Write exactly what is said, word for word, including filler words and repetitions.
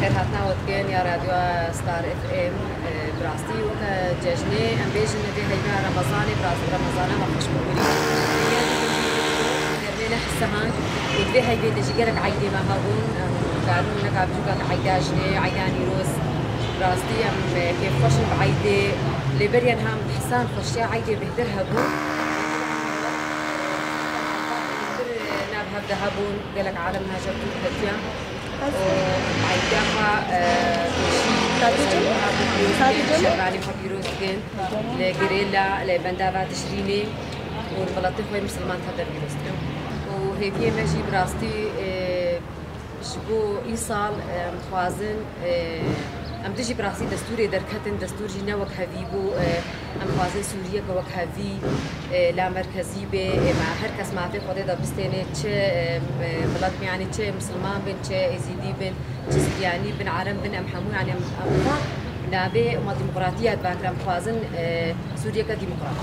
Xêrhatina we dikin ya Radyoya Star F M. Bi rastî weke cejnê em bêjin, vê heyva Remezanê, bi rastî Remezana me xweş bibûrî. Germê ne hesehand û di vê heyvê de jî gelek eydê me hebûn. Em karin weka bijûka eyda jinê, eyda nîroz. Bi rastî em kêfxweş in bi eydê. Lê beriya niha em dihsan xweşiya eydê bêhtir hebû. Bêhtir nav hev de hebûn, gelek alem hajer tû hetiya. Û eyda xwe, e, Sadece, sadece şervanê xwe pîroz dikin. Li Girêla, li bendava Tişrînê û li welatê xwe Misilman tev de pîroz dikin. Û hêviyê me jî bi rastî, e, ji bo îsal, e, em dixwazin, e, em dijî bi rastî destûrê derketin, destûr jî ne wek hevî bû, e, em dixwazin Sûriyeke wek hevî, e, lamerkezî bê, e, me her kes mafê xwe dê de bistêne, çi, e, e, milet, yanî çi misilman bin, çi êzîdî bin. Çi Siryanî bin, Ereb bin, em hemû, yanî em, em xwe navê me demokratiyê dibakir, em dixwazin, e, Sûriyeke demokrat.